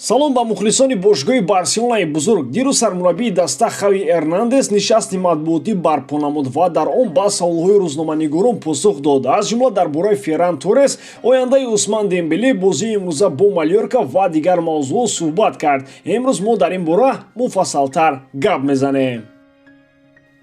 Салом ба мухлисони бошгоҳи Барселонаи бузург. Дирӯз сармураббии даста Хави Эрнандес нишасти матбуотӣ барпо намуд ва дар он ба саволҳои рӯзноманигорон посух дод, аз ҷумла дар бораи Ферран Торрес, ояндаи Усман Дембеле, бозии имрӯза бо Малёрка ва дигар мавзӯъҳо суҳбат кард. Имрӯз мо дар ин бора муфассалтар гап мезанем.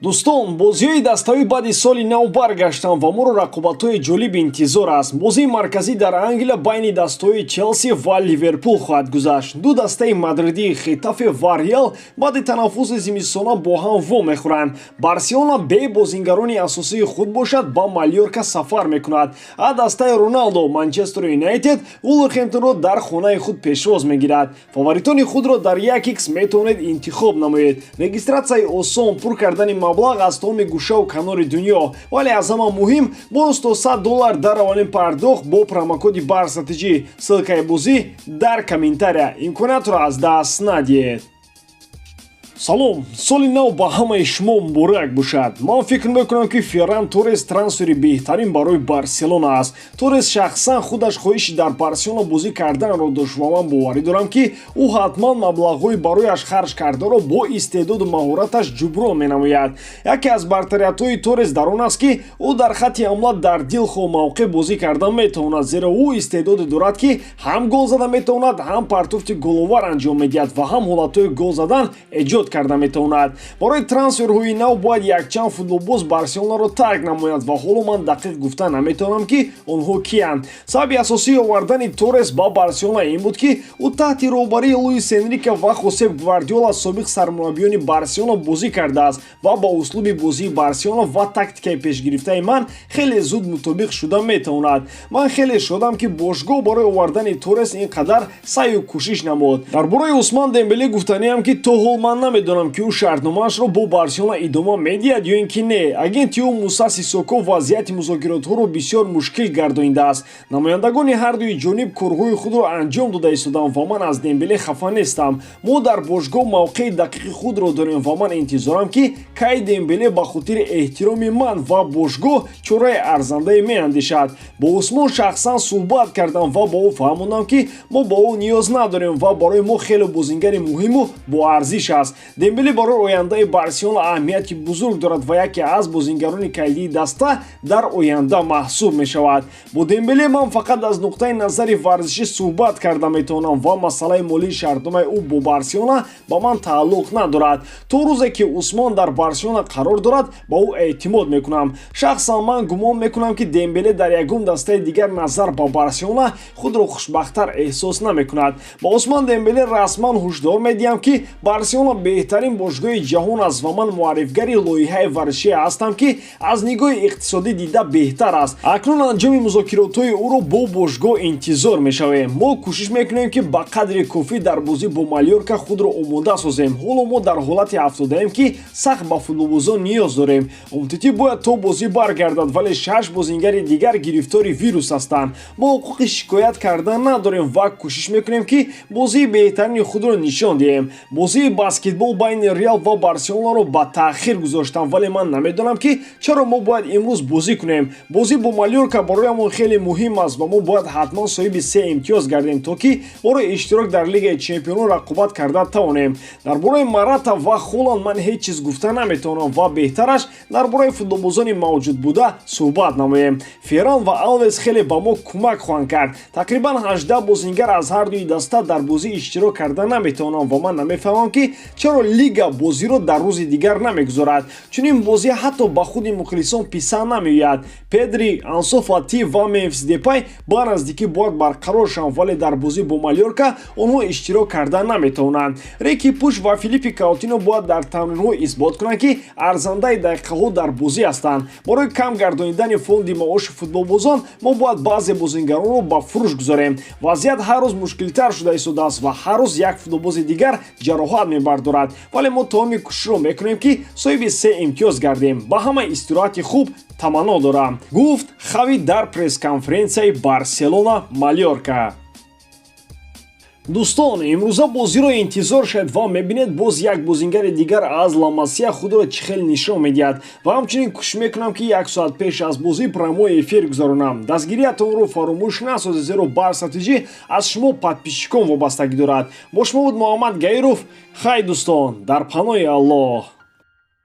Дӯстон, бозиҳои даставӣ баъди соли нав баргаштанд ва моро рақобатҳои ҷолиб интизор аст. Бозии марказӣ дар Англия байни дастаҳои Челси ва Ливерпул хоҳад гузашт. Ду дастаи мадридии Хетафе ва Реал баъди танаффуси зимистона бо ҳам вомехӯранд. Барселона бе бозингарони асосии худ бошад, ба Малёрка сафар мекунад, а дастаи Роналдо, Манчестер Юнайтед, Вулверхемптонро дар хонаи худ пешвоз мегирад. Фаворитони худро дар 1x метавонед интихоб намоед. Регистратсияи осон, пур кардани маблағ аз тамоми гӯшаву канори дунё, вале аз ҳама муҳим, бонус то 100 доллар дар аввалин пардохт бо промокоди БАРСАТЖ. Ссылкаи бозӣ дар комментария. Имкониятро аз даст надиҳед. Салом, соли нав ба ҳамаи шумо муборак бошад. Ман фикр мекунам, ки Ферран Торрес трансфери беҳтарин барои Барселона аст. Торрес шахсан худаш хоҳиши дар Барселона бозӣ карданро дошт ва ман боварӣ дорам, ки ӯ ҳатман маблағҳои барояш харҷ кардаро бо истеъдоду маҳораташ ҷуброн менамояд. Яке аз бартариятҳои Торрес дар он аст, ки ӯ дар хатти ҳамла дар дилхоҳ мавқеъ бозӣ карда метавонад, зеро ӯ истеъдоде дорад, ки ҳам гол зада метавонад, ҳам партофти головар анҷом медиҳад ва ҳам ҳолатҳои гол задан эҷод карда метавонад. Барои трансферҳои нав бояд якчанд футболбоз Барселонаро тарк намояд ва ҳоло ман дақиқ гуфта наметавонам, ки онҳо киянд. Сабаби асосии овардани Торрес ба Барселона ин буд, ки ӯ таҳти роҳбарии Луис Энрике ва Хосеп Гвардиола, собиқ сармураббиёни Барселона, бозӣ кардааст ва ба услуби бозии Барселона ва тактикаи пешгирифтаи ман хеле зуд мутобиқ шуда метавонад. Ман хеле шодам, ки бошгоҳ барои овардани Торрес ин қадар саъю кӯшиш намуд. Дар бораи Усман Дембеле гуфтаниам, ки то ҳол ман намедонам, ки ӯ шартномаашро бо Барселона идома медиҳад ё ин ки не. Агенти ӯ Муса Сисоко вазъияти музокиротҳоро бисёр мушкил гардонидааст. Намояндагони ҳардуи ҷониб корҳои худро анҷом дода истоданд ва ман аз Дембеле хафа нестам. Мо дар бошгоҳ мавқеи дақиқи худро дорем ва ман интизорам, ки кай Дембеле ба хотири эҳтироми ман ва бошгоҳ чораи арзандае меандешад. Бо Усмон шахсан суҳбат кардам ва ба ӯ фаҳмондам, ки мо ба ӯ ниёз надорем ва барои мо хеле бозингари муҳиму боарзиш аст. Дембеле барои ояндаи Барселона аҳамияти бузург дорад ва яке аз бозингарони калидии даста дар оянда маҳсуб мешавад. Бо Дембеле ман фақат аз нуқтаи назари варзишӣ суҳбат карда метавонам ва масъалаи молии шартномаи ӯ бо Барселона ба ман тааллуқ надорад. То рӯзе ки Усмон дар Барселона қарор дорад, ба ӯ эътимод мекунам. Шахсан ман гумон мекунам, ки Дембеле дар ягон дастаи дигар назар ба Барселона худро хушбахттар эҳсос намекунад. Ба Усмон Дембеле расман ҳушдор медиҳам, ки Барселона беҳтарин бошгоҳи ҷаҳон аст ва ман муаррифгари лоиҳаи варзишие ҳастам, ки аз нигоҳи иқтисодӣ дида беҳтар аст. Акнун анҷоми музокиротҳои ӯро бо бошгоҳ интизор мешавем. Мо кӯшиш мекунем, ки ба қадри кофӣ дар бозӣ бо Малёрка худро омода созем. Ҳоло мо дар ҳолате афтодаем, ки сахт ба футболбозон ниёз дорем. Умтити бояд то бозӣ баргардад, вале шаш бозингари дигар гирифтори вирус ҳастанд. Мо ҳуқуқи шикоят кардан надорем ва кӯшиш мекунем, ки бозии беҳтарини худро нишон диҳем. Бозии баскетбол байни Реал ва Барселонаро ба таъхир гузоштам, вале ман намедонам, ки чаро мо бояд имрӯз бозӣ кунем. Бозӣ бо Малёрка бароямон хеле муҳим аст ва мо бояд ҳатман соҳиби се имтиёз гардем, то ки барои иштирок дар Лигаи чемпионон рақобат карда тавонем. Дар бораи Марата ва Холанд ман ҳеҷ чиз гуфта наметавонам ва беҳтараш дар бораи футболбозони мавҷуд буда суҳбат намоем. Ферран ва Алвес хеле ба мо кӯмак хоҳанд кард. Тақрибан 18 бозингар аз ҳардуи даста дар бозӣ иштирок карда наметавонанд ва ман намефаҳмам, ки чаро лига бозиро дар рӯзи дигар намегузорад. Чунин бозӣ ҳатто ба худи мухлисон писанд намеояд. Педри, Ансу Фати ва Мемфис Депай ба наздикӣ бояд барқарор шаванд, вале дар бозӣ бо Малёрка онҳо иштирок карда наметавонанд. Рики Пуш ва Филиппи Каутино бояд дар тамринҳо исбот кунанд, ки арзандаи дақиқаҳо дар бозӣ ҳастанд. Барои кам гардонидани фонди маоши футболбозон мо бояд баъзе бозингаронро ба фурӯш гузорем. Вазъият ҳар рӯз мушкилтар шуда истодааст ва ҳар рӯз як футболбози дигар ҷароҳат мебардорад, вале мо тамоми кӯшишро мекунем, ки соҳиби се имтиёз гардем. Ба ҳама истироҳати хуб таманно дорам, гуфт Хави дар пресс-конференсияи Барселона Малёрка. Дӯстон, имрӯза бозиро интизор шавед ва мебинед, боз як бозингари дигар аз Ла Масия худро чӣ хел нишон медиҳад. Ва ҳамчунин кӯшиш мекунам, ки як соат пеш аз бозӣ прямой эфир гузаронам. Дастгириятонро фаромӯш насозед, зеро Барса ТЖ аз шумо, подписчикон, вобастагӣ дорад. Бо шумо буд Муҳаммад Гаиров. Хай, дӯстон, дар паноҳи Аллоҳ.